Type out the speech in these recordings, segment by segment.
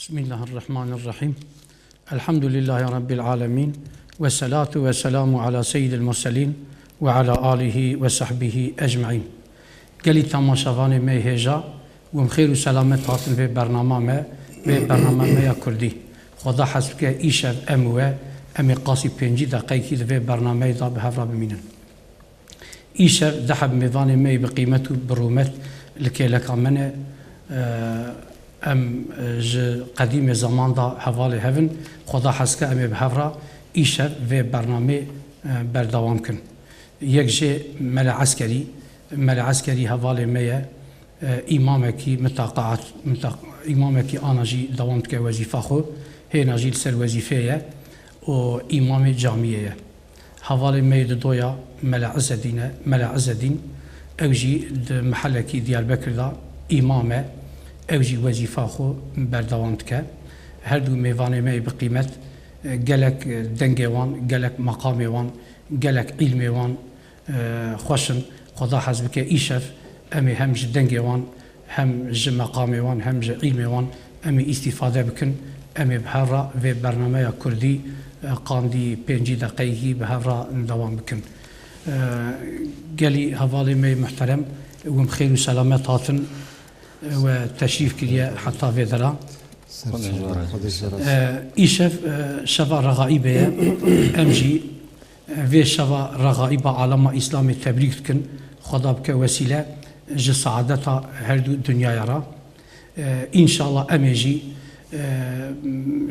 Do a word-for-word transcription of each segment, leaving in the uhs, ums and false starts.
Bismillahirrahmanirrahim. Elhamdülillahi Rabbil alemin. Ve salatu ve selamu ala seyyidil murselin ve ala alihi ve sahbihi ecmain. Gelî temaşevanê me hêja, wim xêr û selamet hatin vê bernama me, vê bernama me ya kurdî. Xweda hez bike îşev em û we, em ê qasî pêncî deqeyekî di vê bernameyê de bi hev re bimînin. Îşev du heb mêvanê me yê bi qîmet û bi rûmet li kêleka me ne. Em, e, ji qedîmê zeman de hevalê hev in. Xweda hez ke em ê bi hev re îşev vê bernamê, e, berdewam kin. Yek jê Mele Eskerî, Mele Eskerî hevalê me ye. E, îmamekî mitaqaat, mitaq-, îmamekî ana jî dewam dike wezîfa xwe, hêna jî li ser wezîfê ye û îmamê camiyê ye. Hevalê me yê didoya Mele Izedîn e, Mele Izedîn, ew jî di mihelekî Diyarbekir de îmam e, ew jî wezîfa xwe berdewam dike. Her du mêvanê me yê bi qîmet, e, gelek, e, dengê wan, gelek meqamê wan, gelek îlmê wan, e, xweş in. Xweda hez bike îşev em ê hem ji dengê wan, hem ji meqamê wan, hem ji îlmê wan em ê îstîfade bikin. Em ê bi hev re vê bernameya kurdî, e, qandî pêncî deqeyekî bi hev re dewam bikin. E, gelî hevalê me yê muhterem, wim xêr û selamet hatin, e, we teşrîf kiriye heta vê dera. Ser çavka, Xwedê ji we razî. E, îşev, e, şeva Regaîbê ye. Em jî Vê şeva Regaîba alema Îslamê tebrîk dikin. Xweda bike wesîle ji saadeta her du dinyaya re. E, înşallah em ê jî, e,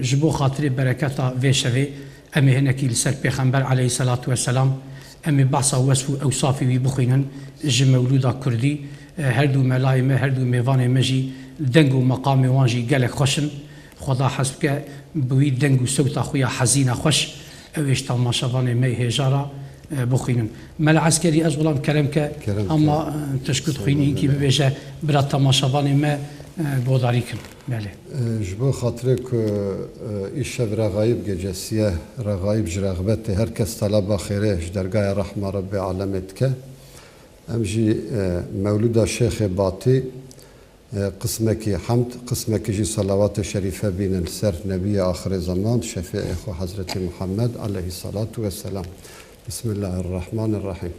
ji bo xatirê bereketa vê şevê em ê hinekî li ser Pêxember aleyhisselatu vesselam, em ê behsa wesf û ewsafê wî bixwînin ji mewlûda kurdî. E, her du melayê me, her du mêvanê me jî deng û meqamê wan jî gelek xweş in. Xweda hez bike bi wî deng û sewta xwe ya hezîna xweş, ew ê ji temaşevanê me yê hêja re, e, bixwînin. Mela Eskerî, ez wilam kerem ke, Kerem ke. Hema, e, tişkû dixwînî, Sağ ol, înkî bele. Bibêje, bira temaşevanê me, e, godarî kin. Belê. E, ji bo xatirê ku, e, îşev Regaîb gecesi ye, Regaîb ji rexbetê her kes teleba xêrê ji dergaya rehma Rebbê alemê dike. Em jî, e, mewlûda Şêxê Batî, e, qismekî hemd, qismekî jî selawatê şerîfe bînin li ser Nebiyê axirê zeman, şefîê xwe Hezretî Muhammed aleyhissalatu vesselam. Bismillahirrahmanirrahim.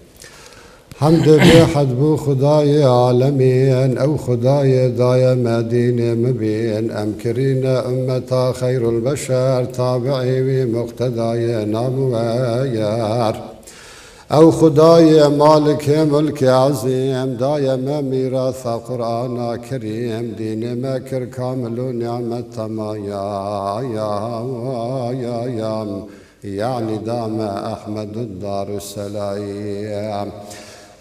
Hemdê bêhed bû Xwedayê alemîn, ew Xwedayê daye me dînê mibîn, em kirîne ummeta xeyrul beşer, tabiî wî muqtedayê namwer. Ew Xwedayê Malikê Mulkê Ezîm, daye me mîrasa Qur'ana Kerîm, dînê me kir kamil û nîmet temaya, ya, ya, ya, yanî da me Ehmed û Darusselayî.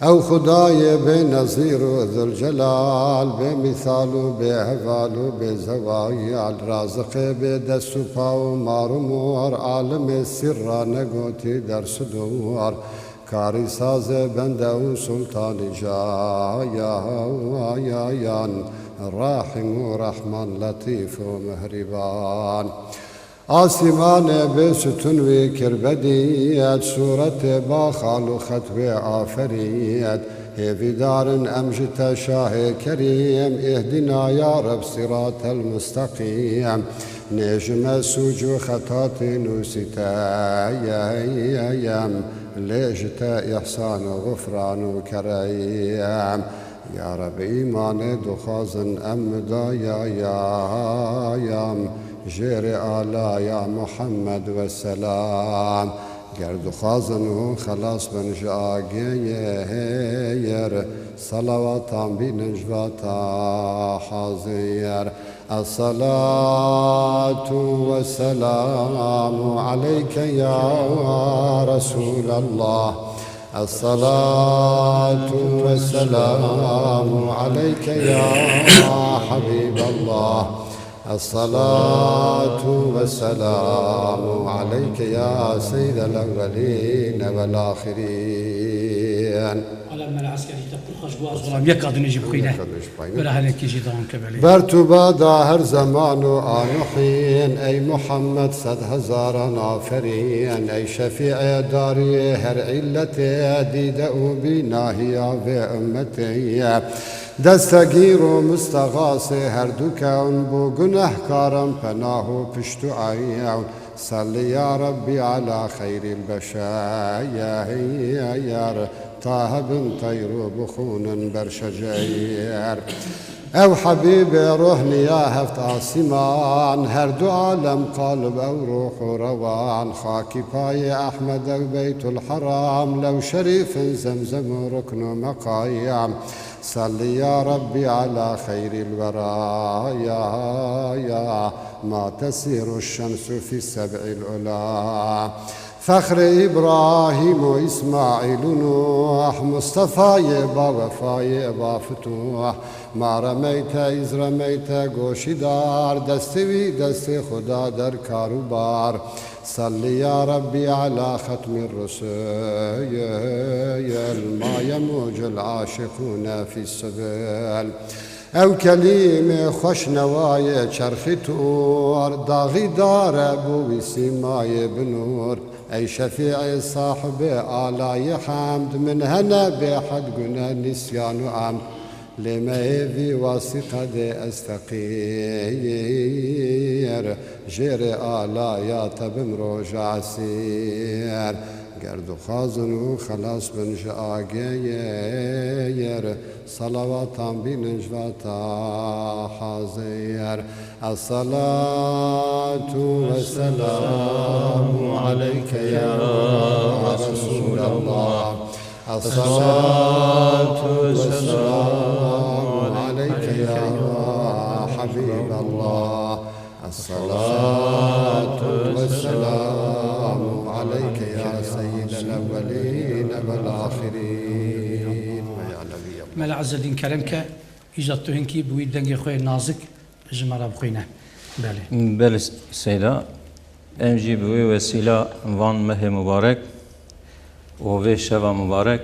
Ew Xwedayê bê nezîr û Zilcelal, bê mîsal û bê heval û bê zewal, raziqê bê dest û pa û mar û mor, alimê sirra negotî ders û dor. Karî sazê bende û sultanî ca, ya, ya, yan, Rahîm û Rehman, Letîf û Mihrîban. Asîmanê bê sütun wî kir bedîyet, sûretê ba xal û xet wê aferiyet. Hêvîdar in em ji te şahê kerîm, îhdîna ya Reb sîratel musteqîm. Nê ji me sûc û xetatê nûsîte, ye, ye, yem, lê ji te îhsan û xufran û kerem. Ya Reb, îmanê dixwazin em mudayayam, jêrê alaya Muhammed ve selam. Ger dixwazin hûn xelas bin ji agê yê hêyir, selawatan bînin ji vata hazir. Esselatu vesselâmu aleyke ya Resûlallah. Esselatu vesselâmu aleyke ya Habîballah. Esselatu vesselâmu aleyke ya seyyidel evvelîne vel ahirîn. Ala Mela Eskerî, te pir xweş got, ez wilam yeka dinê jî bixwîne. Yeka dinê jî bixwîne. Bila hinekî jî dewam ke belê. Ber tu bada her zeman û anuhîn, ey Muhammed sed hezaran aferîn, ey şefîê dariyê her îlletê, dîde û bînahiya vê ummetê ye. Destegîr û mistexasê her du kewn, bo gunehkaran penah û pişt û ewn. Sellî ya Rebbî ala xeyrîl beşer, ta hebin teyr û bixûnin ber şecer. Ew Hebîbê rohniya heft asîman, her du alem qalib ew ruh û rewan, xakî payê Ehmed ew Beytul Heram, lew şerîfin Zemzem û rukn û meqayam. Sellî ya Rebbî ala xeyrîl wera, ya, ya, ma tesîru şemsu fî seb'îl ula. Fexrê Îbrahîm û Îsmaîl û Nuh, Mustefayê bawefayê bafituh, ma remeyte îz remeyte goşîdar, destê wî destê Xuda der karûbar. Sellî ya Rebbî ala xetmî rusul, ma yemucul aşiqûne fî sibil. Ew kelîmê xweşnewayê çerxî tûr, daxî dare bû wî sîmayê bi nûr. Ey şefîê sahibê alayê hemd, min hene bêhed gune nîsyan û emd. Lê me ê vî wasîqe dê ez feqîr, jêrê alaya te bim roja esîr. Ger dixwazin û xelas bin ji agêr, salawatan bînin ji vata hazir. Esselatu wesselamu aleyke ya Resulallah. Esselatu wesselamu aleyke ya Habiballah. Esselatu wesselamu aleyke ya seyyidel evvelin vel ahirin. Mela Ezzedîn kerem ke, îca tu hinkî bi wî dengê xwe yê nazik ji me re bixwîne. Belê. Belê Seyda, em jî bi wê wesîla van mehê mubarek û vê şeva mubarek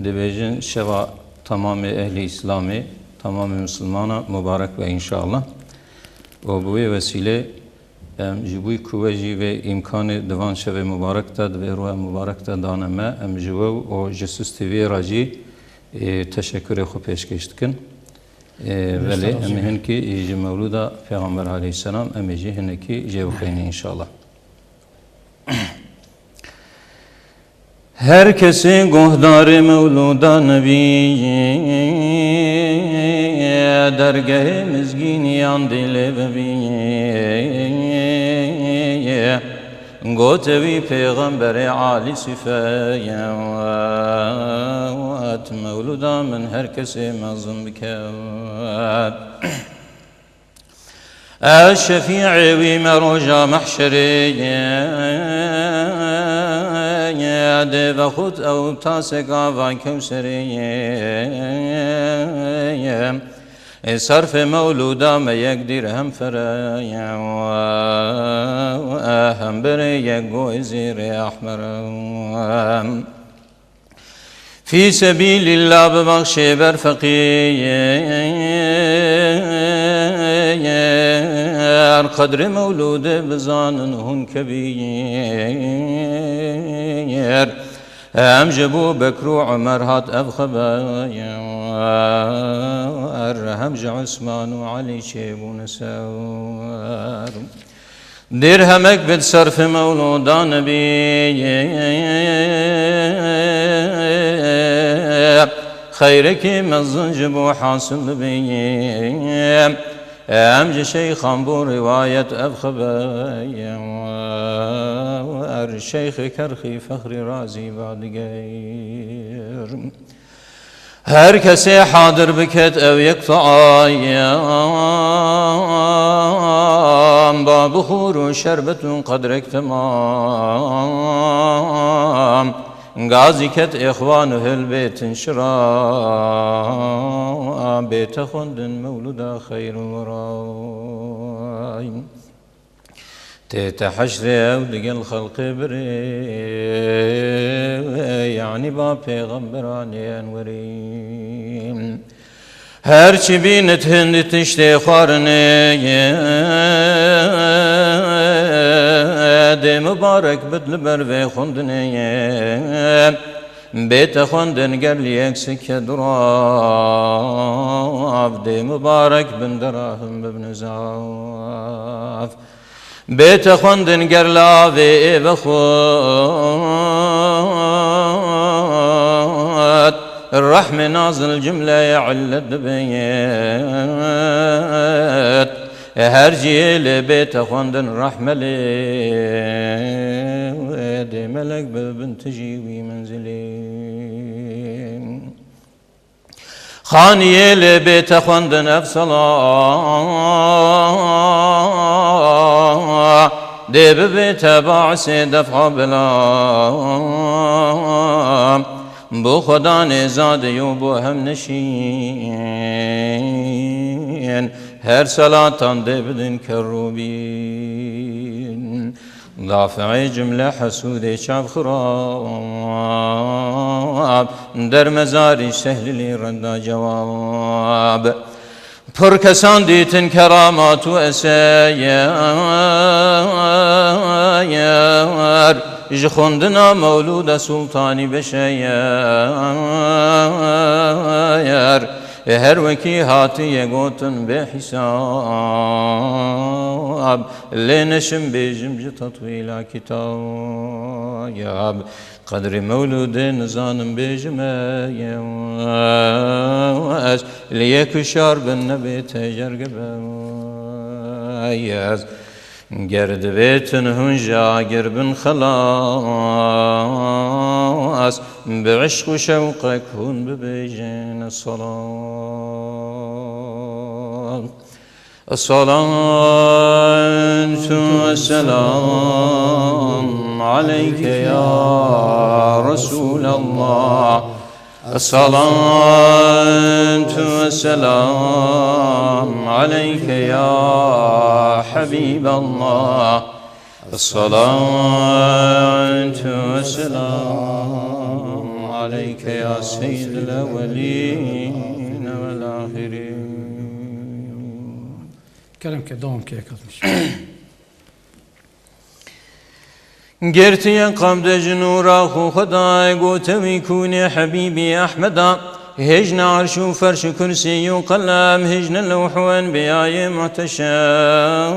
dibêjin şeva tamamê ehlî Îslamê, tamamê Misilmana mubarek be înşallah. Û bi wê wesîlê em ji bo ku we jî vê îmkanê di van şevê mubarek de, di vê roya mubarek de dane me, em ji we û ji Sus T V re jî, ê, teşekurê xwe pêşkêş dikin. Ê, belê, em ê hinkî ji Mewlûda Pêxember aleyhisselam, em ê jî hinekî jê bixwînin înşallah. Her kesê guhdarê Mewlûda Nebî, dergehê mizgîniyan dîlê bibî. Gote wî pêxemberê alî sîfet, mewlûda min her kesê mezin biket. Ez şefîê wî me roja mehşerê, dê vexwit ew tasek ava kewserê. Ê serfê mewlûda me yek dîrhem fere, hemberê yek goyê zêrê ehmer. Fî sebîlîllah bibexşê ber feqîr, qedrê mewlûdê bizanin hûn kebîr. Hem ji Ebû Bekr û Umer hat ev xeber, hem ji Usman û Elî çêbûne ser. Dirhemek bid serfê mewlûda Nebî, xeyrekî mezin ji bo hasil dibî. Em ji şeyxan bû rîwayet ev xeber, Şeyxê Kerxî Fexrî Razî ba digir. Her kesê hadir biket ew yek taam, ba bixûr û şerbet û qedrek temam. Gazî ket êxwan û hilbêtin şira, bête xwendin mewlûda xeyrul wera. Tête heşrê ew digel xelqê birê, yanî ba pêxemberanê enwerî. Her çi bînit hindî tiştê xwarinê, dê mibarek bit li ber vê xwendinê. Bête xwendin ger li yek sike durav, dê mibarek bin derahim bibin zav. Bête xwendin ger li avê ê vexwet, rehmê nazil cimleyê illet dibêt. Her ciyê lê bête xwendin rehme lê, dê melek bibin tijî wî menzilê. Xaniyê lê bête xwendin ev sala, dê bibête baisê def'a bela. Bo Xweda nêzadê yo bo hem neşîn, her selatan dê bidin kerrûbîn. Dafi'ê cimle hesûdê çav xirab, der mezarî sehlilî renda cewab. Pir kesan dîtin keramat û eseyer, ji xwendina mewlûda Sultanî beşeyer. Her wekî hatiye gotin bê hîsab, lê neşim bêjim ji tetwîla kitab. Qedrê mewlûdê nizanim bêjim ez, li yek û şar bin nebê tejer gebe ez. Ger divêtin hûn ji agir bin xelas, bi eşq û şewqek hûn bibêjin selat. الصلاة والسلام عليك يا رسول الله. الصلاة والسلام عليك يا حبيب الله. الصلاة والسلام عليك يا سيد الأولين والآخرين. Kerem ke, dewam ke, yakalamış. Girtiye qabde ji nûra xwe Xwedayê, gote wî kûnê Hebîbî Ehmeda, hêjne arş û ferş û kursî û qelem, hêjne lewh û enbiyayê muhteşem.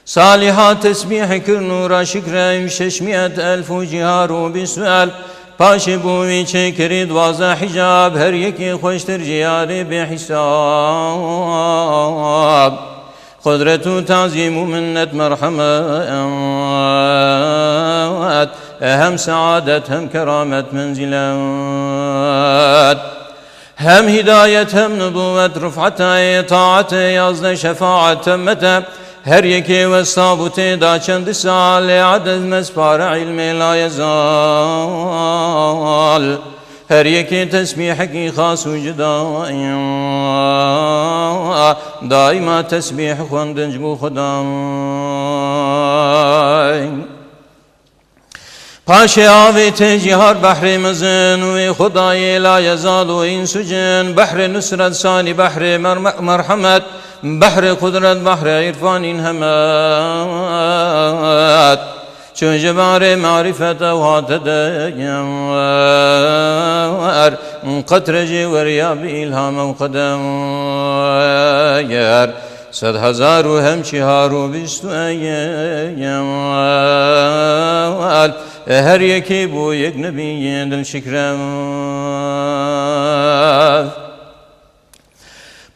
Salîha tesbîh kir nûra şikre û şeş mîet elf û cihar û bîst û elf. Paşê bo wî çêkirî duwazdeh hicab, her yekê xweştir ji yarê bê hîsab. Qudret û tazîm û minnet merhemet, hem seadet hem keramet menzîlet. Hem hidayet hem nubûwet, rif'etê, taetê, yazdeh şefaet, temmete. Her yekê westa bû tê da çend sal, lê edez mespare îlmê layezal. Her yekê tesbîhekî xas û cida, daîma tesbîh xwendin ji bo Xwedayê. Paşê avê tê cîhar behrê mezin wê Xwedayê layezal û îns û cin, behrê nusret sanî, behrê merme-, merhemet, behrê qudret, behrê îrfanî hemet. Çû ji barê marîfet ew hate der, qetre jê weriya bi îlham ew qeder. Sed hezar û hem çihar û bîst û ewel, her yekê bû yek nebî yên dilşikrew.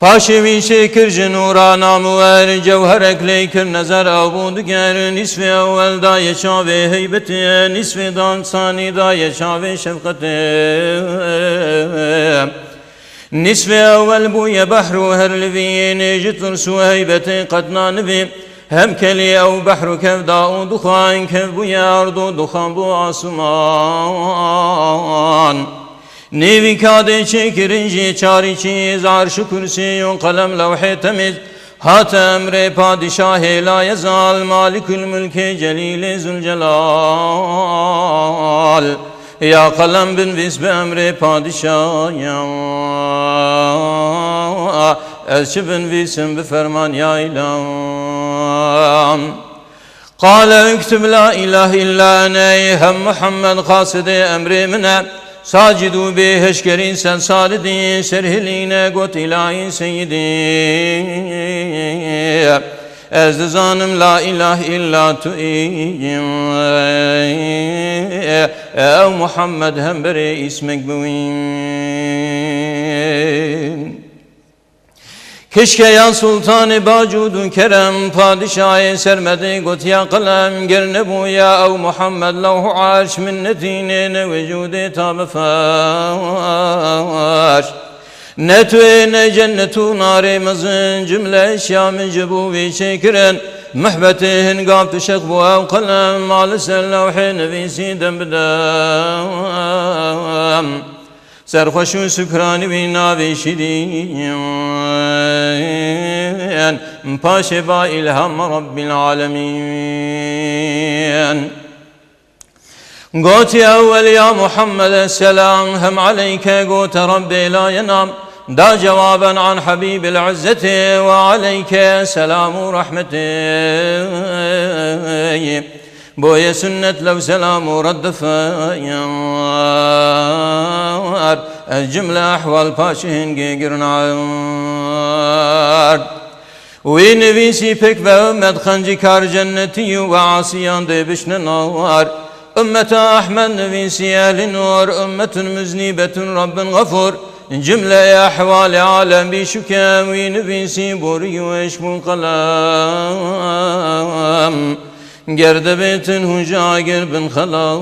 Paşê wî çêkir ji nûra namwer, cewherek lê kir nezer, ew bû diger. Nîsvê ewel dayê çavê heybetê, nîsvê dansanî dayê çavê şefqetê. Nîsvê ewel bûye behr û her li vî nê ji tirs û heybetê qet nanivî. Hem kelî ew behr û kev da û duxan, kev bûye erd û duxan bû asman. Nêvî kadê çêkirin jî çarî çîz, arş û kursî û qelem lewhê temîz. Hate emrê padîşahê layezal, Malikul Mulkê Celîlê Zülcelal. Ya qelem binvîs bi emrê padîşah, ez çi binvîsim bi ferman ya îlahî. قال اكتب لا إله إلا أنا، ey hem Muhammed, qasidê emrê min e. Sacid û bêhişkerî ser saridî, ser hilîne got, Îlahî Seyyidî, ez dizanim la îlah illa tu î, ew Muhammed hemberê îsmek biwîn. Kişke ya sultanê bacûd û kerem, padişahê sermedê got, ya qelem, ger nebûya ew Muhammed lewh û arş min netînê ne wicûdê ta bifar. Ne tu yê ne cennet û narê mezin, cimle eşya min ji bo wî çêkirin. Mihbetê hin gav pişek bû ew qelem, ma li ser lewhê nivîsî dem bi dem. Serxweş û sukranî wî navê şîrîn, paşê ba îlham Rabbil Alemîn. Gotiye ewwel, ya Muhammed, selam hem aleyke, gote Rabbê layena, da cewaben an Habîbil İzzetê, ve aleyke selam û rahmetê. Boye sunnet lew selam û reddifeyar. Ez cimle ehwal paşê hingê girin ard. Wî nivîsî pêk ve ummet xencîkar cennetî û ve asiyan dê bişne nar. Ummeta Ahmed nivîsî ehlî nur, ummetun muznîbetun Rabbin xefûr. Cimleyê ehwalê alem bî şuke, wî nivîsî borî û eşq bûn qelem. Ger dibêtin hûn ji agir bin xelas,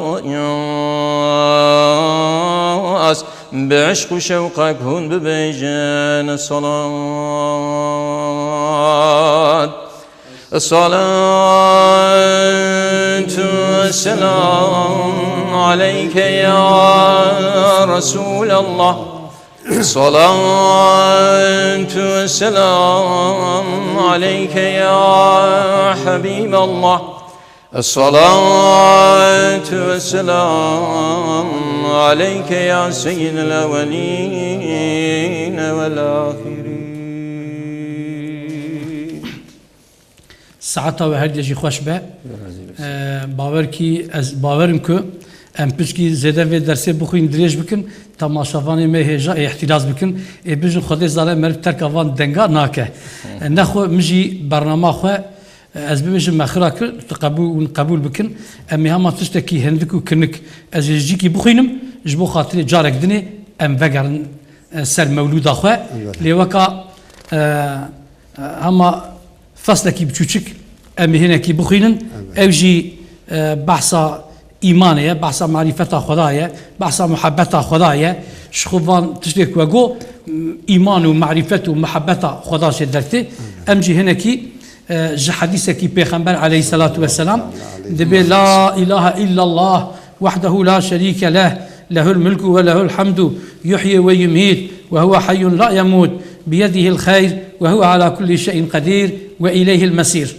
bi eşq û şewqek hûn bibêjin salat. الصلاة والسلام عليك يا رسول الله. الصلاة والسلام عليك يا حبيب الله. الصلاة والسلام عليك يا سيد الأولين والآخرين. Saeta we her de jî xweş be. Ee, bawer kî, ez bawerim ku em piçkî zêde vê dersê bixwîn dirêj bikin, temaşevanê me hêja ê îhtîraz bikin. Ê bijin Xwedê zane meriv terka van denga nake. Nexwe min jî bernama xwe, ez bibêjim me xira kir, tu qebûl, hûn qebûl bikin. Em ê hema tiştekî hindik û kinik ez ê ji cîkî bixwînim, ji bo xatirê carek dinê em vegerin, e, ser mewlûda xwe. Elbette. Lê weka, e, e, hema feslekî biçûçik em ê hinekî bixwînin. Elbette. Ew jî, e, behsa îmanê ye, behsa marîfeta Xwedayê ye, behsa muhebbeta Xwedayê ye. Ji xwe van tiştê ku we got, îman û marîfet û muhebbeta Xweda jê dertê. Elbette. Em jî hinekî, e, ji hedîsekî Pêxember aleyhisselatu vesselam dibê, La ilahe illallah, وحده لا شريك له، له الملك وله الحمد، يحيي ويميت، وهو حي لا يموت، بيده الخير، وهو على كل شيء قدير، وإليه المصير.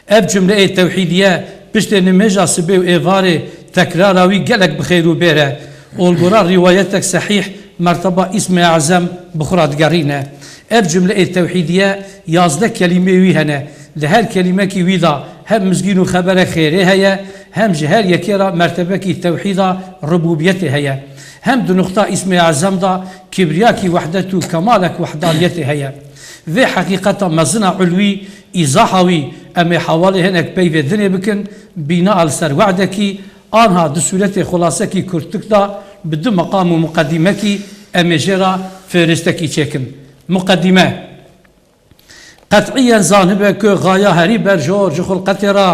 Ev cumleyê tewhîdiye piştê nimêja sibê û êvarê tekrara wî gelek bi xêr û bêr e. Û li gora rîwayetek sehîh merteba îsmê ezem bi xwe re digerîne. Ev cumleyê tewhîdiye yazdeh kelîmeyê wî hene. Di her kelîmekî wî de hem mizgîn û xeberek xêrê heye, hem ji her yekê re mertebekî tewhîda rubûbiyetê heye. Hem di nuqta îsmê ezem de kibriyakî wehdet û kemalek wehdaniyetê heye. Vê heqîqeta mezina ulwî, îzaha wî, em ê hewalê hinek peyvê dinê bikin, bîna li ser wehdekî, anha di sûretê xulasekî kurtik de bi du meqam û muqedîmekî em ê jê re fêristekî çêkin. Muqedîme. Qet'iyen zanibe ku xaya herî berjor ji xulqetê re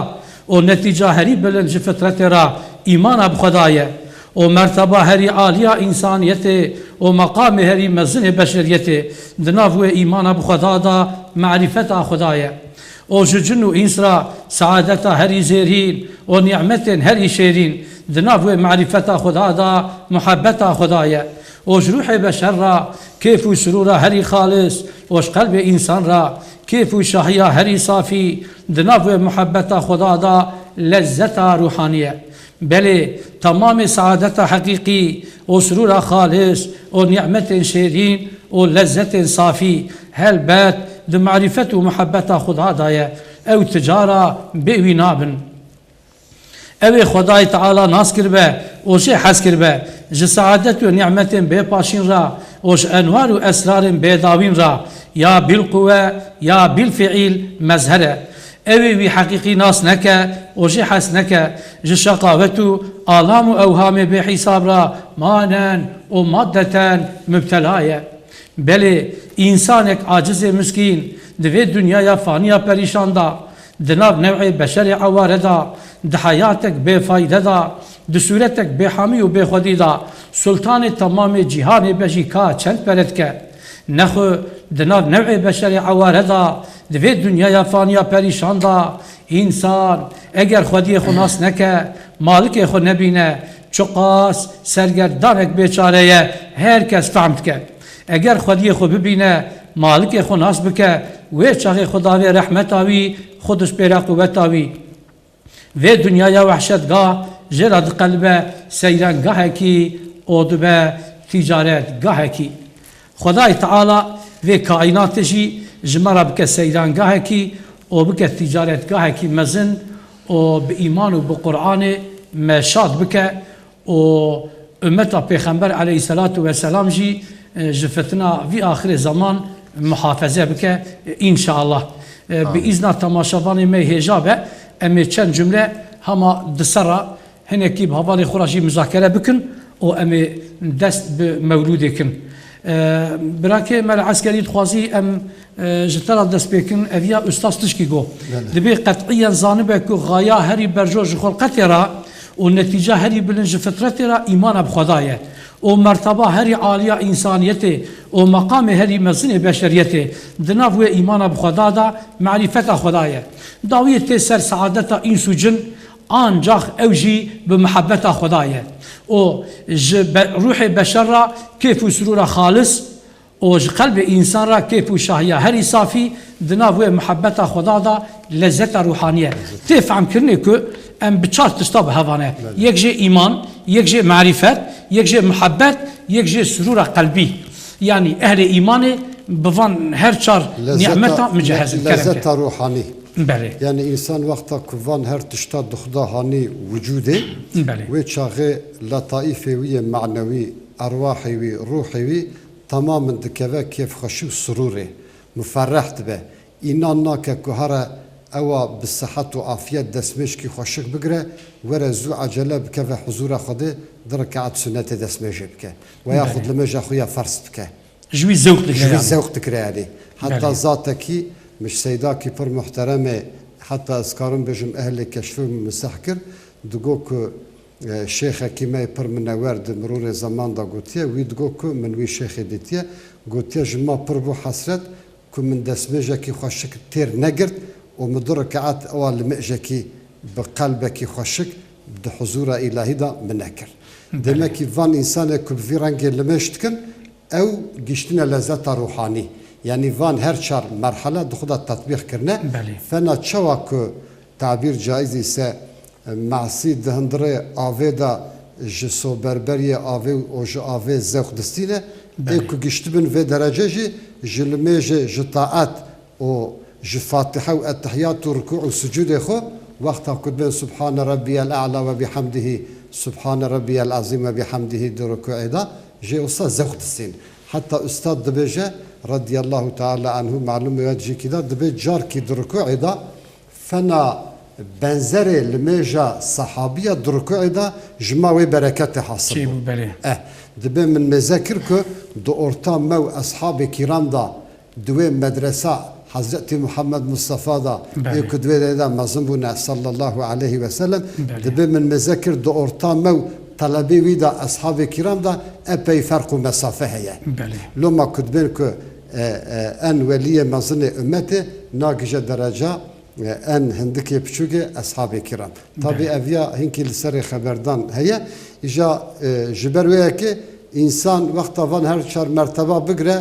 û netîca herî bilind ji fitretê re îmana bi Xweda ye û merteba herî aliya însaniyetê û meqamê herî mezinê beşeriyetê di nav wê îmana bi Xweda de marîfeta Xweda ye û ji cin û îns re saadeta herî zêrîn û nîmetên herî şêrîn di nav wê marîfeta Xweda de muhebbeta Xweda ye. û ji ruhê beşer re kêf û sirûra herî xalis û ji qelbê însan re kêf û şahiya herî safî di nav wê muhebbeta Xweda de lezzeta ruhanî ye. Belê, temamê saadeta heqîqî û sirûra xalis û nîmetên şêrîn û lezzetên safî helbet di marîfet û muhebbeta Xweda de ye. Ew ti cara bê wî nabin. Ew ê Xwedayê Teala nas kiribe û jê hez kiribe, ji seadet û nîmetên bê paşîn re û ji enwar û esrarên bê dawîn re, ya bîlquwe ya bîlfiîl mezher e. Ew ê wî heqîqî nas neke û jê hez neke, ji şeqawet û alam û ewhamê bêhîsab re manen û maddeten mubtela ye. Belê, însanek acizê miskîn di vê dinyaya faniya perîşan de, di nav newê beşerê eware de, di heyatek bêfayde de, di sûretek bêhemî û bêxwedî de, sultanê temamê cîhanê be jî ka çend pere dike? Nexwe di nav newê beşerê eware de, di vê dinyaya faniya perîşan de, însan eger xwediyê xwe nas neke, malikê xwe nebîne, çiqas sergerdanek bêçare ye, her kes fehm dike. Eger xwediyê xwe bibîne, malikê xwe nas bike, wê çaxê xwe davê rehmeta wî, xwe dişpêre quweta wî. Vê dinyaya wehşetgah jê re diqelibe seyrangahekî û dibe tîcaretgahekî. Xwedayê Teala vê kaînatê jî ji me re bike seyrangahekî û bike tîcaretgahekî mezin û bi îman û bi Qur'anê me şad bike û ummeta Pêxember aleyhisselatu vesselam jî, e, ji fitina vî axirê zeman muhafeze bike, e, înşallah. E, bi Amin. Îzna temaşevanê me hêja be, em ê çend cumle hema di ser re hinekî bi hevalê xwe re jî muzakere bikin û em ê dest bi mewlûdê kin. E, birakê me li eskerî dixwazî em, e, ji te re dest pê kin, eviya ustaz tişkî got. Belê. Dibê qet'iyen zanibe ku xaya herî berjo ji xulqetê re û netîca herî bilind ji fitretê re îmana bi Xweda ye. Û merteba herî aliya însaniyetê û meqamê herî mezinê beşeriyetê di nav wê îmana bi Xweda de marîfeta Xweda ye. Dawiyê tê ser seadeta îns û cin, ancax ew jî bi muhebbeta Xweda ye. Û ji be-, ruhê beşer re kêf û surûra xalis û ji qelbê însan re kêf û şahiya herî safî di nav wê muhebbeta Xweda de lezzeta ruhanî ye. Tê fehmkirinê ku em bi çar tişta bi hev ane. Belê. Yek jê îman, yek jê marîfet, yek jê muhebbet, yek jê surûra qelbî. Yanî ehlê îmanê bi van her çar Lezzeta, nîmeta mucehezin, le-, kerem ke. Lezzeta ruhanî. Belê. Yanî însan wexta ku van her tişta dixuda hanî wicûdê, Belê. wê çaxê letaîfê wî yê manewî, erwahê wî, ruhê wî temamin dikeve kêfxweşî û surûrê, muferreh dibe. Înan nake ku here ewa bi sihet û afiyet destmêjkî xweşik bigire, were zû ecele bikeve huzûra Xwedê, di rekaet sunetê destmêjê bike. We yaxud Belê. limêja xwe ya ferz bike. Ji wî zewq digire Ji wî yanî. zewq digire yanî. Heta Belê. zatekî min ji seydakî pir muhteremê, heta ez karim bêjim ehlê keşfê min miseh kir, digo ku, e, şêxekî me yê pir minewer di mirûrê zeman de gotiye, wî digo ku min wî şêxê dîtiye, gotiye ji ma pir bû hesret ku min destmêjekî xweşik têr negirt û min du rekaet ewa limêjekî bi qelbekî xweşik di huzûra îlahî de min nekir. Belê. Demekî van însanê ku bi vî rengê limêj dikin, ew giştine lezzeta ruhanî. Yanî van her çar merhele di xwe de tetbîq kirine. Belê. Fena çawa ku tabîr caiz îse, e, masî di hundirê avê de ji soberberiyê avê û ji avê zewq distîne, Belê. ê ku giştibin vê derece jî ji limêjê, ji taet û ji Fatihe û Etehiyat û rukû û sucûdê xwe, wexta ku dibên Subhane Rabbiyel A'la ve bihamdihî, Subhane Rabbiyel Azîm ve bihamdihî di rukûê de, jê wisa zewq distîn. Heta ustad dibêje, radiyallahu teala anhu, malûm e, wet jî kî da, dibê carkî di rukûê de fena benzerê limêja sehabiya di rukûê de ji ma wê bereketê hasil bû. Çêbû, belê. Eh, dibê min mêze kir ku di orta me û eshabê kîram de di wê medresa Hezretî Muhammed Mustafa da, Belê. ê ku di wê derê de mezin bûne, sallallahu aleyhi ve sellem, Belê. dibê min mêze kir di orta me û telebê wî de, eshabê kîram de epey ferq û mesafe heye. Belê. Loma ku dibên ku, e, e, en weliyê mezinê ummetê nagije dereca, e, en hindikê piçûkê eshabê kîram. Tabî Belê. ev ya hinkî li serê xeberdan heye. Îja, e, ji ber wê yekê însan wexta van her çar merteba bigire,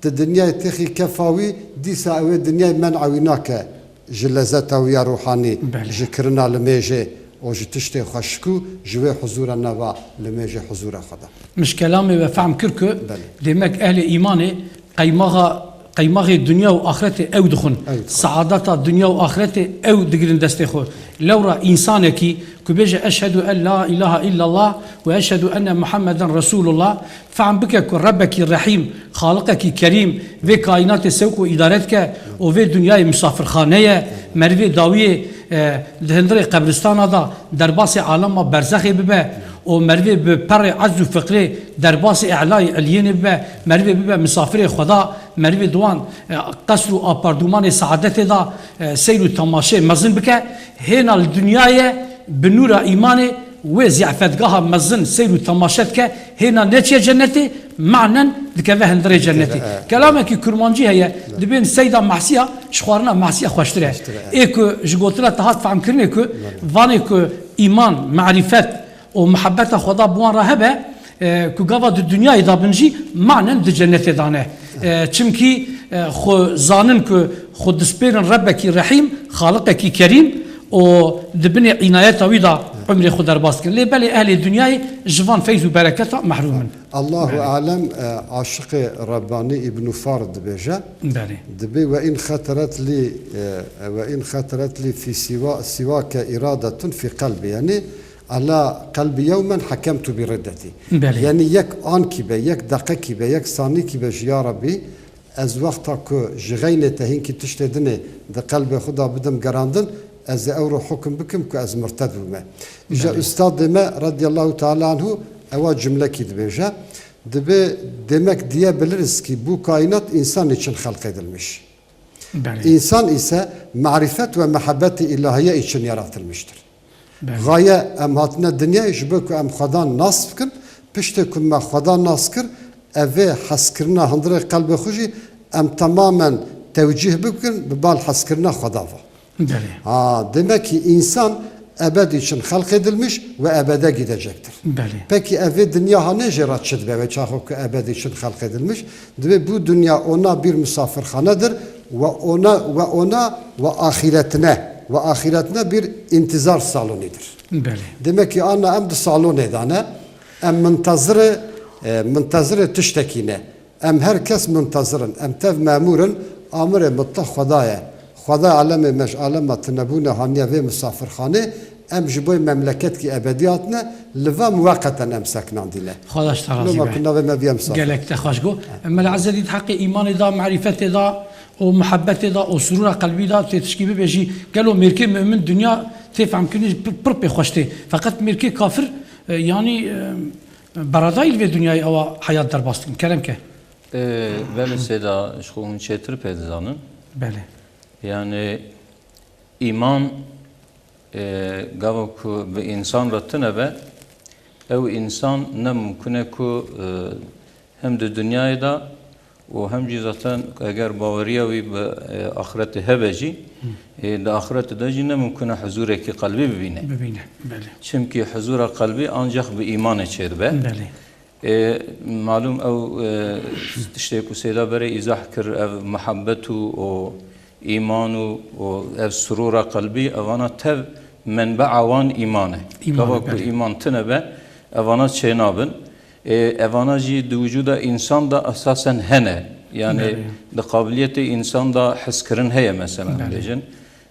di dinyayê têxî kefa wî, dîsa ew ê dinyayê men'a wî nake ji lezeta wî ya ruhanî, Belê. ji kirina limêjê û ji tiştê xweşik û ji wê huzûra nava limêjê huzûra xwe de. Min ji kelamê we fehm kir ku Belê. demek ehlê îmanê qeymaxa Qeymaxê dinya û axretê ew dixwin. Ew dixwin. Saadeta dinya û axretê ew digirin destê xwe. Lewra însanekî ku bêje, "Eşhedû en la îlahe îllallah û eşhedû enne Muhammeden Resûlullah", fehm bike ku Rebekî Rehîm, Xaliqekî Kerîm vê kaînatê sewq û îdare dike û vê dinyayê misafirxane ye, merivê dawiyê, e, di hundirê qebristana de derbasê alema berzexê bibe û merivê bi perê ezz û fiqrê derbasê e'layê eliyênê bibe, merivê bibe misafirê Xweda, merivê di wan, e, qesr û apardûmanê saadetê de, e, seyr û temaşeyê mezin bike, hêna li dinyayê bi nûra îmanê wê zîfetgeha mezin seyr û temaşe dike, hêna neçiye cennetê, manen dikeve hundirê cennetê. Dikeve, e. Kelamekî kurmancî heye, dibên seyda mehsiya, ji xwarina mehsiya xweştir e. Xweştir e, e. Ê ku ji gotina te hat fehmkirinê ku, bele, vanê ku îman, marîfet, û mihebeta Xweda bi wan re hebe, e, ku gava di dinyayê de bin jî manen di cennetê de ne. E, çimkî, e, xwe zanin ku xwe dispêrin Rebekî Rehîm, Xaliqekî Kerîm û di binê înayeta wî de umrê xwe derbas dikin. Lê belê ehlê dinyayê ji van feyz û bereketa mehrûm in. Allahu, belê, alem, e, aşiqê Rebbanî Îbnû Far dibêje, belê, dibê, "Ve in xeteret lî, e, ve in xeteret lî fî siwa, siwake iradetun fî qelbî." Yanî, "Ala qelbi yewmen hekemtu bi riddetî." Belê. Yanî yek ankî be, yek deqekî be, yek sanîkî be ji ya Rebbî, ez wexta ku ji xeynê te hinkî tiştê dinê di qelbê xwe de bidim gerandin, ez ê ewro hukm bikim ku ez murted bûme. Îja, belê, ustadê me radiyallahu teala anhu ewa cumlekî dibêje, dibê, "Demek diyebiliriz ki bu kainat insan için halk edilmiş." Belê. İnsan ise marifet ve muhabbeti ilahiye için yaratılmıştır. Belê. Gaye em hatine dinyayê ji bo ku em Xwedan nas bikin, piştê ku me Xwedan nas kir, evê hezkirina hundirê qelbê xwe jî em temamen tewcîh bikin bi bal hezkirina Xweda ve. Belê. Ha, demek ki insan ebed için halk edilmiş ve ebede gidecektir. Belê. Peki evê dinya hanê jê re çi dibe ve çaxo ku ebed için halk edilmiş? Dibe bu dünya ona bir misafirhanedir ve ona, ve ona ve ahiretine, ve ahiretine bir intizar salonidir. Belê. Demek ki ana em di salonê de ne, em muntazirê, e, muntazirê tiştekî ne. Em her kes muntazir in. Em tev memûr in. Amirê mutlaq Xweda ye. Xweda alemê me ji alema tunebûne haniye vê misafirxanê. Em ji bo memleketkî ebedî hatine. Li va muweqeten em seknandîne. Xweda ji te razî be. Loma ku navê me viya misafir. Gelek te xweş got. Mela Ezedî di heqê îmanê de, marîfetê de û muhebbetê de û surûra qelbî de tê tişkî bibêjî. Gelo mêrkê mumin dinya tê fehmkirinî pir, pir pê xweş tê. Feqet mêrkê kafir, e, yanî, e, Beradayî li vê dinyayê ewa heyat derbas dikin. Kerem ke. Ee, belê Seyda, ji xwe hûn çêtir pê dizanin. Belê. Yani îman, e, gava ku bi însan re tune be, ew însan ne mumkin e ku, e, hem di dinyayê de û hem jî zaten eger baweriya wî bi, e, axretê hebe jî, e, di axretê de jî ne mumkin e huzûrekî qelbî bibîne. Bibîne, belê. Çimkî huzûra qelbî ancax bi îmanê çêdibe. Belê. E, malûm ew, e, tiştê ku Seyda berê îzah kir, ev muhebbet û, û îman û, û ev surûra qelbî, evana tev menbea wan îman e. Îman e, gava ku, belê, îman tune be, evana çênabin. E, evana jî di wicûda însan de esasen hene. Yani, belê, di qabiliyetê însan de hezkirin heye, mesela, belê, bêjin.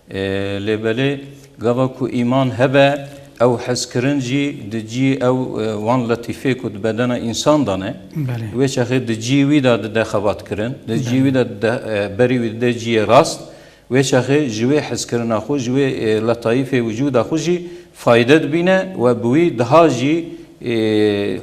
E, lê belê gava ku îman hebe, ew hezkirin jî di cî ew, e, wan letîfê ku di bedena însan de ne, belê, wê çaxê di cî wî de dide xebatkirin, di cî, belê, wî de dide, e, berî wî dide ciyê rast, wê çaxê ji wê hezkirina xwe, ji wê, e, letayîfê wicûda xwe jî fayde dibîne we bi wî daha jî, e,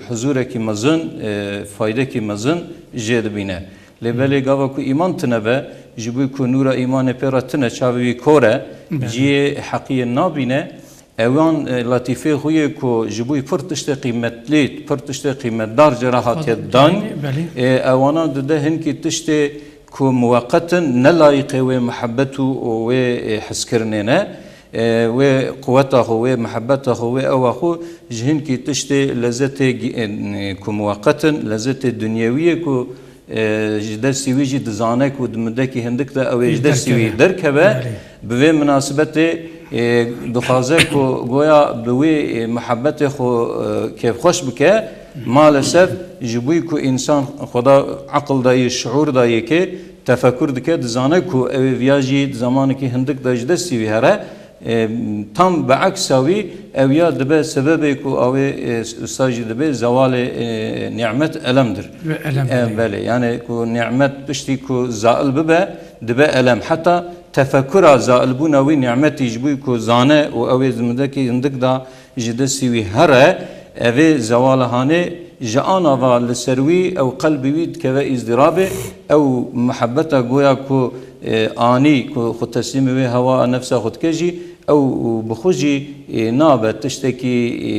huzûrekî mezin, e, faydekî mezin jê dibîne. Lê, hı, belê gava ku îman tune be, ji bo ku nûra îmanê pê re tune, çavê wî kor e, belê, ciyê heqiyê nabîne, ewan, e, letîfê xwe yê ku ji bo pir tiştê qîmetlî, pir tiştê qîmetdar jê re hatiye dan, belê, e, ewana dide hinkî tiştê ku muweqet in, ne layiqê wê muhebbet û, û wê, e, hezkirinê ne, e, wê quweta xwe, wê muhebbeta xwe, wê ewa xwe ji hinkî tiştê lezzetê gi-, e, ku muweqet in, lezzetê dinyewiyê ku e, ji destî wî jî dizane ku di mudekî hindik de ew ê ji destî wî derkeve. Derkeve. Belê. Bi vê minasibetê, e, dixwaze ku goya bi wê, e, muhebbetê xwe, e, kêfxweş bike, Maalesef ji bo ku însan xweda eqil dayê, şiûr dayê ke tefekur dike, dizane ku ew ê viya jî di zamanekî hindik de ji destî wî here, e, tam bi eksa wî ew ya dibe sebebê ku awê, e, wisa jî dibe zewalê, e, nîmet elemdir. Ve elem E, dibe. Belê, yani ku nîmet piştî ku zail bibe, dibe elem. Heta tefekura zailbûna wî nîmetî ji bo ku zane û ew ê di hindekî hindik de ji destî wî here, evê zewala hanê ji ana va li ser wî ew qelbî wî dikeve îzdirabê, ew mihebeta goya ku, e, anî ku xwe teslîmê wê hewa nefsa xwe dike jî, ew bi xwe jî, e, nabe tiştekî, e,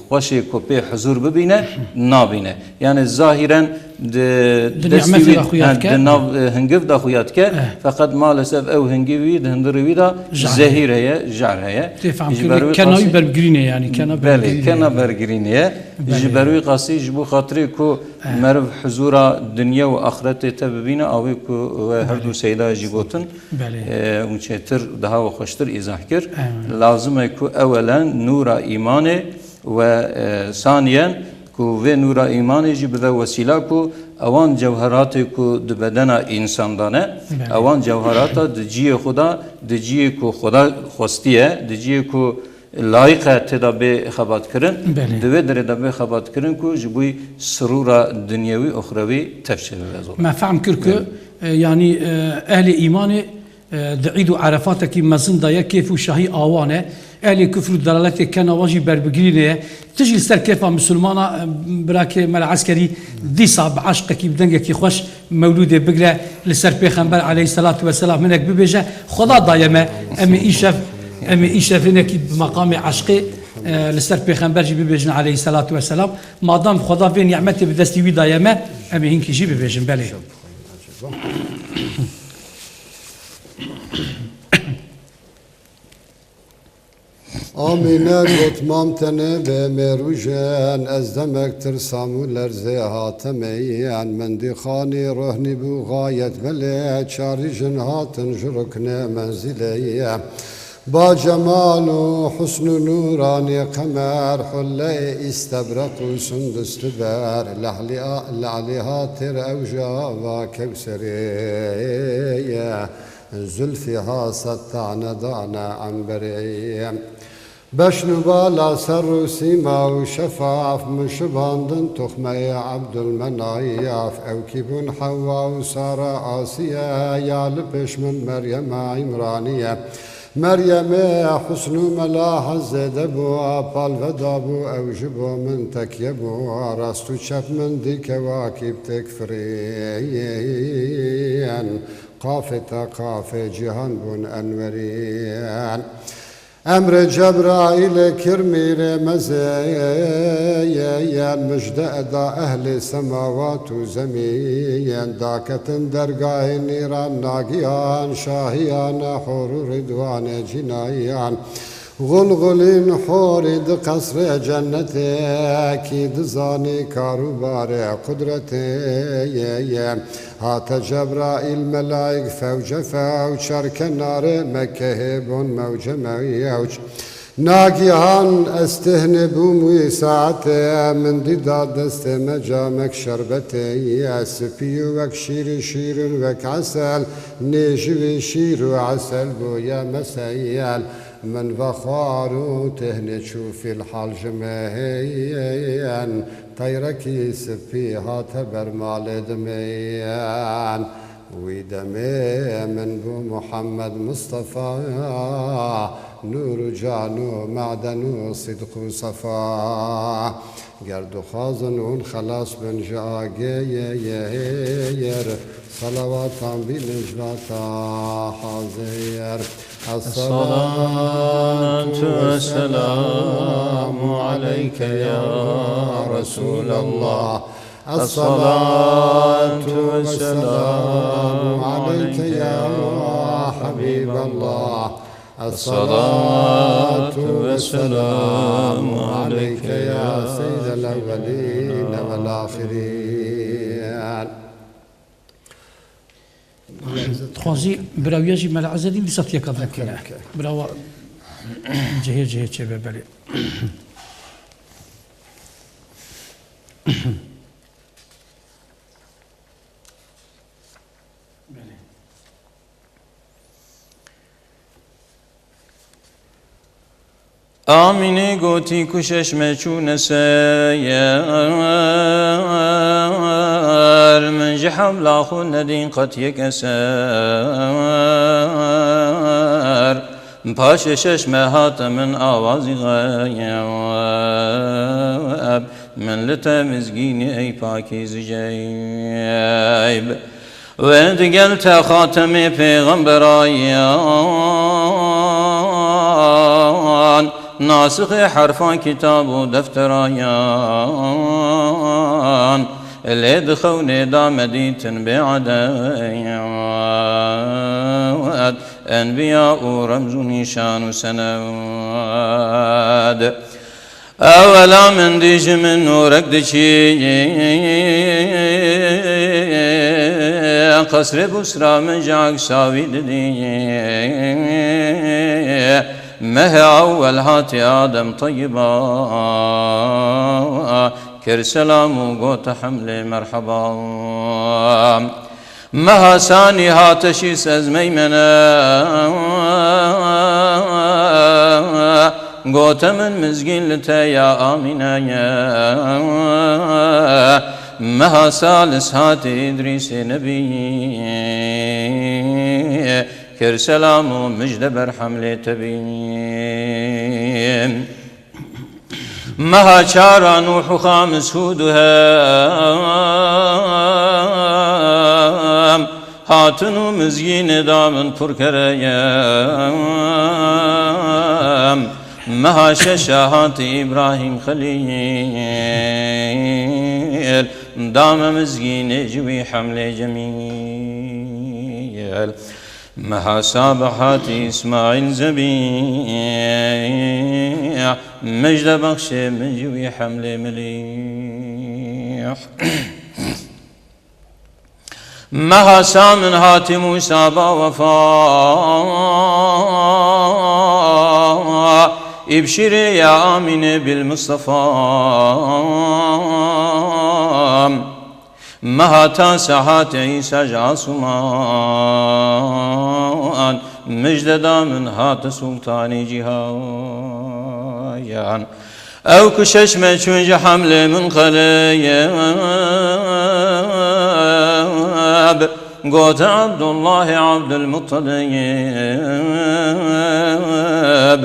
xweşê ku pê huzûr bibîne, nabîne. Yani zahîren di Di destî nîmetê wî, de xuya ha, dike. Di nav, e, hingiv de xuya dike. Eh. Feqet maalesef ew hingivî di hundirê wî de Jehr. Zehîr heye, jehr heye. Tê fehm Ji kirin, ber wî kena wî qasî bergirînê yani, kena Belê, bergirînê. Kena bergirînê ye. Belê. Ji ber wî qasî ji bo xatirê ku Eh. meriv huzûra dinya û axretê te bibîne, awê ku we her du Belê. Seyda jî gotin, Belê. e, û çêtir daha we xweştir îzah kir. Eh. Lazim e ku ewelen nûra îmanê we, e, saniyen ku vê nûra îmanê jî bibe wesîla ku ewan cewheratê ku di bedena însan de ne, Belê. Ewan cewherata di cihê xwe de, di cihê ku Xweda xwestiye, di cihê ku layiq e tê de bê xebatkirin, Belê. Di wê derê de bê xebatkirin ku ji bo sirûra dinyewî, uxrewî tevçe bibe zor. Me fehm kir ku, Belê. e, yanî, e, ehlê îmanê, e, di Îd û Erefatekî mezin de ye, kêf û şahî awan e. Ehlê kufr û delaletê kena wan jî berbigirînê ye. Tu jî li ser kêfa misilmana, e, birakê Mela Eskerî dîsa bi eşqekî, bi dengekî xweş mewlûdê bigre, li ser Pêxember aleyhisselatu vesselam hinek bibêje. Xweda daye me, em ê îşev, em ê îşev hinekî bi meqamê eşqê, e, li ser Pêxember jî bibêjin aleyhisselatu vesselam. Madam Xweda vê nîmetê bi destî wî daye me, em ê hinkî jî bibêjin. Belê. Amîne got, mam tenê bê mêrûjen, ez demek tirsam û lerzê hateme yan. Min dî xanî rohnî bû xayet belê, çarî jin hatin ji ruknê menzîlê ye. Ba cemal û husn û nûranî qemer, hulleyê îstebreq û sundus diber, lehlî a-, lehlî hatêr ew ji ava kewserê ye. Zulfî ha sed tane dane emberê. Beşn û bala ser û sîma û şefaf min şibandin tuxmeyê Ebdulmenayaf. Ew kî bûn Hewwa û Sara Asiye, ya li pêş min Meryema Îmraniye. Meryemê husn û mela hezê de bû, a palve dabû, ew ji bo min tekye bû, a rast û çep min dî kewakîb têk firîn. Qafê te qafê cîhan bûn Enwerî. Emrê Cebraîlê kir mîrê mezê, mijde eda ehlê semawat û zemîn. Daketin dergahê nîran nagihan, şahiyane hor û ridwanê cînayan. Xulxulîn horî di qesrê cennetê, kî dizanî karûbarê qudretê ye. Hate Cebraîl melayik fewce fewç, çar kenarê Mekkehê bûn mewce mewç. Nagihan ez têhnê bûm wî saetê, min dî da destê me camek şerbetê ye. Spî û wek şîrî şîrin wek esel, nê ji wî şîr û esel bûye meseyel. Min vexwar û têhnê çû fîlhal ji me hêyen, teyrekî spî hate ber malê dimêyen. Wî demê min bû Muhammed Mistefa, nûr û can û meden û sidq û sefa. Ger dixwazin hûn xelas bin ji agê ye, ye, ye, yer, selawatan bînin ji vata hazir. الصلاة والسلام عليك يا رسول الله. الصلاة والسلام عليك يا حبيب الله. الصلاة والسلام عليك يا سيد الأولين والآخرين. Dixwazî bira wî ya jî Mela Ezedîn dîsa tiyeka vekine. Okey, okey. Bira wa cihê cihê çêbe belê. Amînê gotî ku şeş me çûne ser, min ji hewla xwe nedîn qet yek eser. Paşê şeş me hate min awazî xeyb, min li te mizgînî ey pakî ziceyb. Wê digel te xatemê pêxemberayan, nasixê herfa kitab û defterayan, lê dixewnê da me dîtin bê eded, enbiya û remz û nîşan û sened. Ewela min dî ji min nûrek diçî, qesrê Busra min ji eksa wî didî. Mehê ewel hatî Adem Teyyiba, kir selam û got hemlê merheba. Meha sanî hate şîs ez meymene, gote min mizgîn li te ya Amîne ye. Meha salis hatî Îdrîsê Nebî, kir selam û mijde berhem lê te bî. Meha çara Nûh û Xamis Hûd û Hem hatin û mizgînê da min pir kerem. Meha şeşa hatî Îbrahîm Xelîl, da me mizgînê ji wî hemlê Cemîl. Meha sabih hatî Îsmaîl Zebîh, mijde bexşê min ji wî hemlê milîh. Meha samin hatî Mûsa ba wefa, îbşîrê ya Amînê bil Mustafa. Meha tase hatî Îsa ji asûman, mijde da min hate Sultanê cîhan. Ew ku şeş me çûn ji hemlê min qelib, gote Ebdullahê Ebdulmuttalib,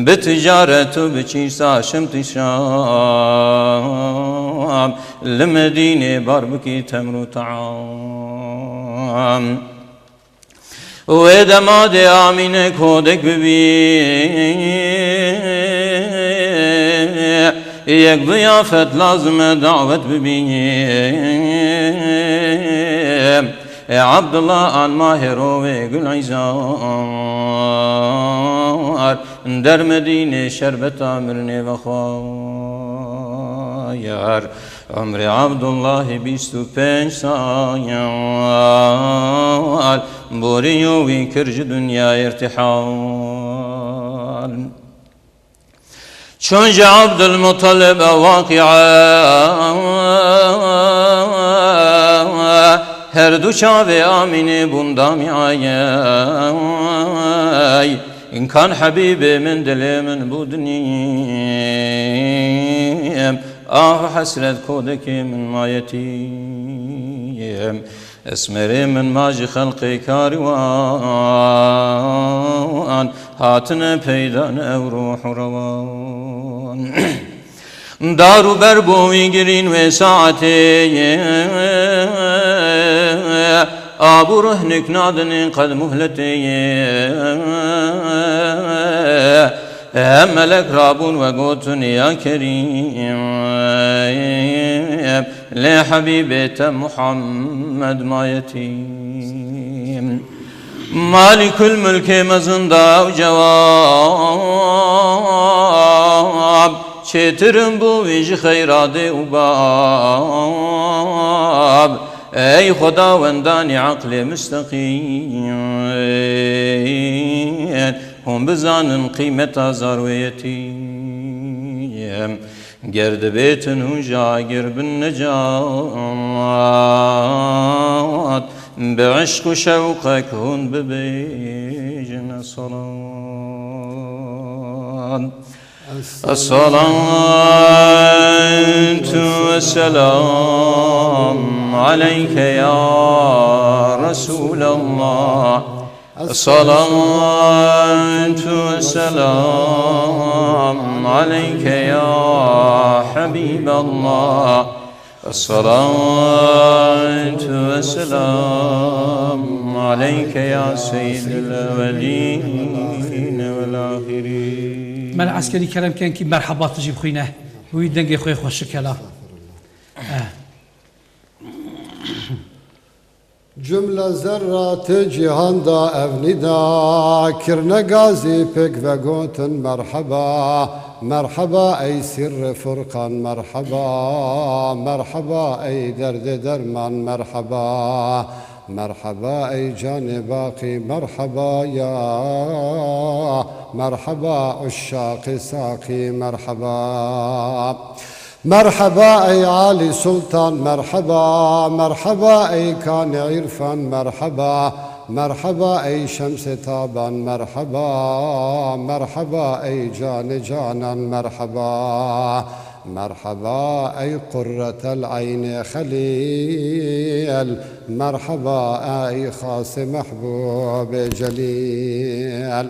bi ticaret û bi çîsa şim tî Şam, li Medînê bar bikî temr û team. Wê dema dê Amîne kodek bibî, yek ziyafet lazim e dawet bibî. Ê Abdullah an mahê rovê Gulîzar, der Medînê şerbeta mirinê vexwar. Umrê Abdullahê bîst û pênc sal, borî yo wî kir ji dinyayê irtihal. Çûn ji Abdulmuttalib ew waqîa, her du çavê Amînê bûn damîayê. Kan hebîbê min dilê min bû dinîm, ah hesret kodekê min ma yetîm. Esmerê min ma ji xelqê karîwan, hatine peyda ne ew ruh û rewan. Dar û ber bo wî girîn wê saetê ye. Ab û rihnik nadinê qed muhletê ye. Hem melek rabûn we gotin ya Kerîm, lê Hebîbê te Muhammed ma yetîm. Malîkul Mulkê mezin da ew cewab, çêtirin bû wî ji xeyra dê û bab. Ey Xwedawendanî eqlê misteqîm, hûn bizanin qîmeta zar wê yetîm. Ger dibêtin hûn ji agir bin necat, عشق و شوقك هون ببيجن الصلاة. الصلاة والسلام عليك يا رسول الله. الصلاة والسلام عليك يا حبيب الله. الصلاة والسلام عليك يا سيد الأولين والآخرين. Mel Eskerî kerem ken kî merheba tu jî bixwîne. Wî dengê xwe xweşik hela. Eh. Cumle zerratê cîhan de ev nîda, kirine gazî pêk vegotin merheba. Merheba ey sirrê Furqan, merheba. Merheba ey derdê derman, merheba. Merheba ey canê baqî, merheba ya. Merheba uşşaqê saqî, merheba. Merheba ey Alî Sultan, merheba. Merheba ey Kanê Îrfan, merheba. Merheba ey Şemsê Taban, merheba. Merheba ey Canê Canan, merheba. Merheba ey Qurretel Eynê Xelîl, merheba ey Xasê Mehbûbê Celîl.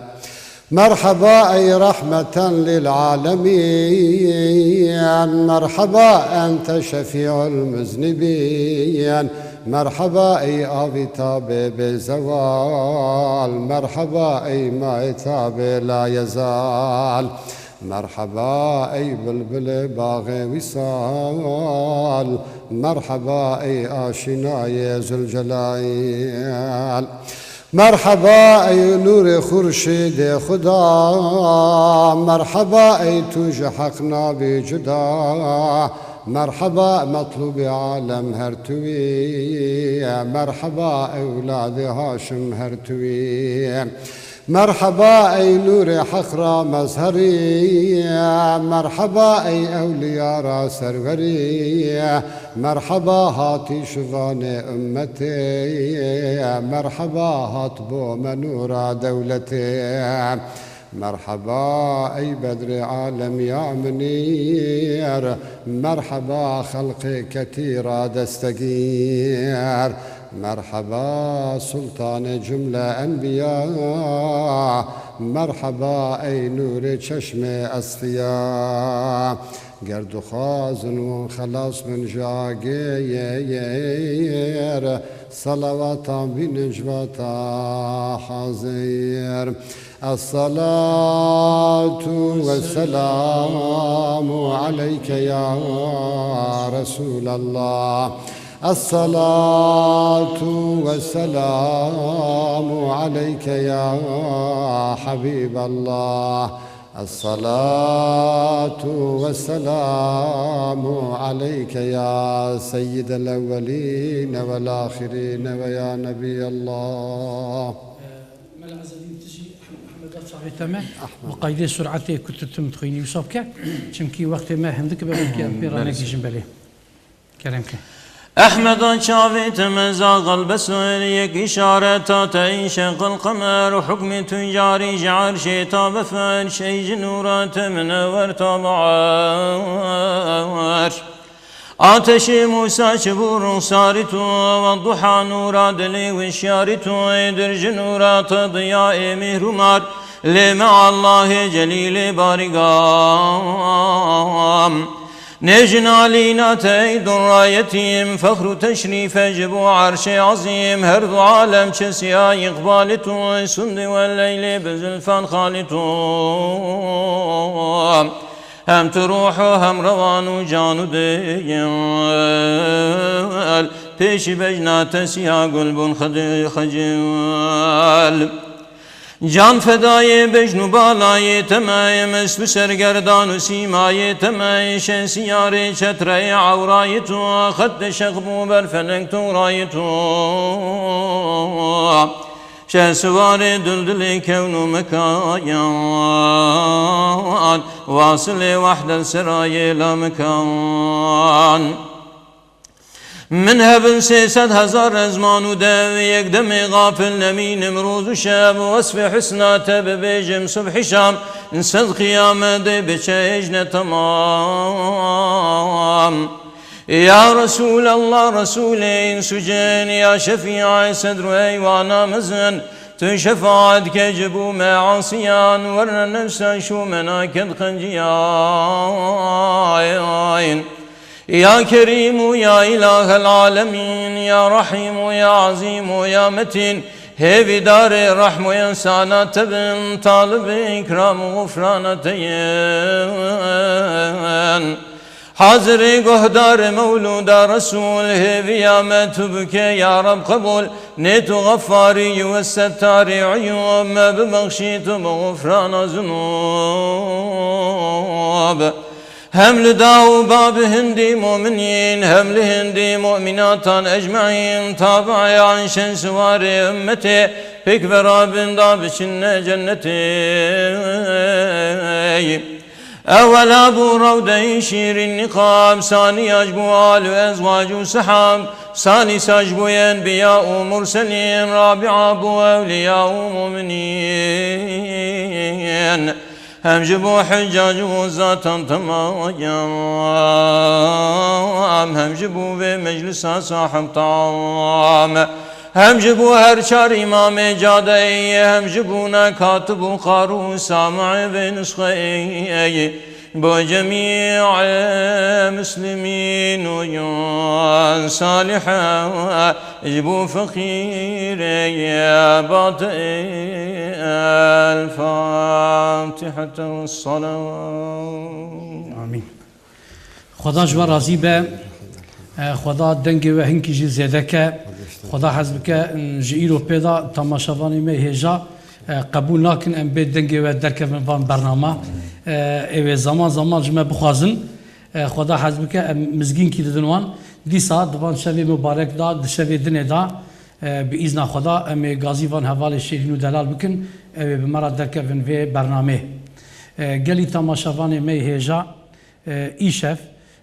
مرحبا أي رحمة للعالمين، مرحبا أنت شفيع المذنبين، مرحبا أي avî tabê bê zewal، مرحبا أي mayê tabê la yezal، مرحبا أي bilbilê baxê wîsal، مرحبا أي aşînayê Zülcelal. Merheba ey nûrê xurşîdê Xuda, merheba ey tu ji heq nabî cuda, merheba metlûbê alem her tu wî, merheba ewladê Haşim her tu wî. Merheba ey nûrê heq ra mezherî, merheba ey ewliya ra serwerî, merheba hatî şivanê ummetê, merheba hat bo me nûra dewletê. Merheba ey bedrê alem ya minîr, merheba xelqê ketî ra destegîr. Merheba sultanê cumle enbiya, merheba ey nûrê çeşmê esfiya. Ger dixwazin hûn xelas bin ji agêr, selawatan bînin ji vata hazir. الصلاة والسلام عليك يا رسول الله. الصلاة والسلام عليك يا حبيب الله. الصلاة والسلام عليك يا سيد الأولين والآخرين ويا نبي الله. Mela Ezedîn, tu jî Ehmeda çavê te me. Bi qaydê suratê ku tu tim dixwînî wisa bike. Çimkî wextê me hindik be, belkî em pê re negihîjin belê. Kerem ke. Ehmeda çavê te me zaxel beser, yek îşareta te îşeqil qemer û hukmê tu carî ji erşê ta be ferş, ey ji nûra te min ewer ta be erş. Ateşê Mûsa çi bû ruxsarî tu, we duha nûra dilê wişyarî tu, ê dir ji nûra te diya ê mîhrûmar, lê me Allahê Celîlê barîgam. Nêjin alîna te ey durra yetîm, fexr û teşrîfe ji bo erşê ezîm, her du alem çesiya îqbalî tu, sundî we leylê bi zilfan xalî tu. Hem tu ruh û hem rewan û can û dil, pêşî bejna te siya gul bûn xedi-, xecil. Can fedayê bejn û balayê te me, mest û sergerdan û sîmayê te me, şensiyarê çetreyê ewrayê tu, xet de şex bû ber felek torayê tu. Şehsivarê dildilê kewn û mekayan, wasilê wehdet serayê la mekan. Min hebin sê sed hezar ezman û dev, yek demê xafil nemînim roz û şev, wesfê husna te bibêjim subhî şam, sed qiyametê biçe hêj ne temam. Ya Resûlallah, Resûlê îns û cin, ya şefîa sedr û eywana mezin, tu şefaet ke ji bo me asiyan, werne nefsa şûmena ked qenciyan. Ya Kerîm û ya Îlahel Alemîn, ya Rehîm û ya Ezîm û ya Metîn, hêvîdarê rehm û îhsana te bin, talibê îkram û xufrana te yin. Hazirê guhdarê mewlûda Resûl, hêviya me tu bike ya Reb qebûl, nê tu xefarî û settarî uyûb me bibexşî tu bi xufrana zunûb. Hem li da û bab hindî muminîn, hem li hindî muminatan ecmaîn, tabiyan şensiwarê ummetê, pêk ve rabin da biçinne cennetê. Ewela bû rewdeyî şîrîn niqab, saniya ji bo al û ezwac û sehab, salîsa ji bo enbiya û murselîn, rabia bû ewliya û muminîn. Hem ji bo hiccac û zatan temam, hem ji bo vê meclisa sahib tam, hem ji bo her çar îmamê cadeyê, hem ji bo ne katib û qarû sami'ê vê nusxeyê, bo cemî'ê muslimîn û salihê, ji bo feqîrê batê. El-Fatihete ve salavat. Amîn. Xweda ji we razî be. E, Xweda dengê we hinkî jî zêde ke. Xweda hez bike, ji îro pê de temaşevanê me hêja, e, qebûl nakin em bê dengê we derkevin van bernama. E, ê wê zaman zaman ji me bixwazin. E, Xweda hez bike em mizgînkî didin wan. Dîsa di van şevê mubarek de, di şevê dinê de, e, bi îzna Xweda em ê gazî van hevalê şêrîn û delal bikin. Ew ê bi me re derkevin vê bernamê. E, gelî temaşevanê me hêja, e, îşev,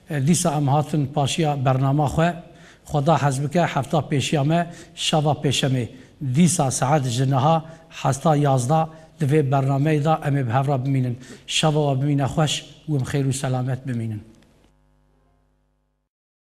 e, dîsa em hatin paşiya bernama xwe. Xweda hez bike hefta pêşiya me şeva pêşemê. Dîsa saet ji niha hesta yazda di vê bernameyê de em ê bi hev re bimînin. Şeva we bimîne xweş û em xêr û selamet bimînin.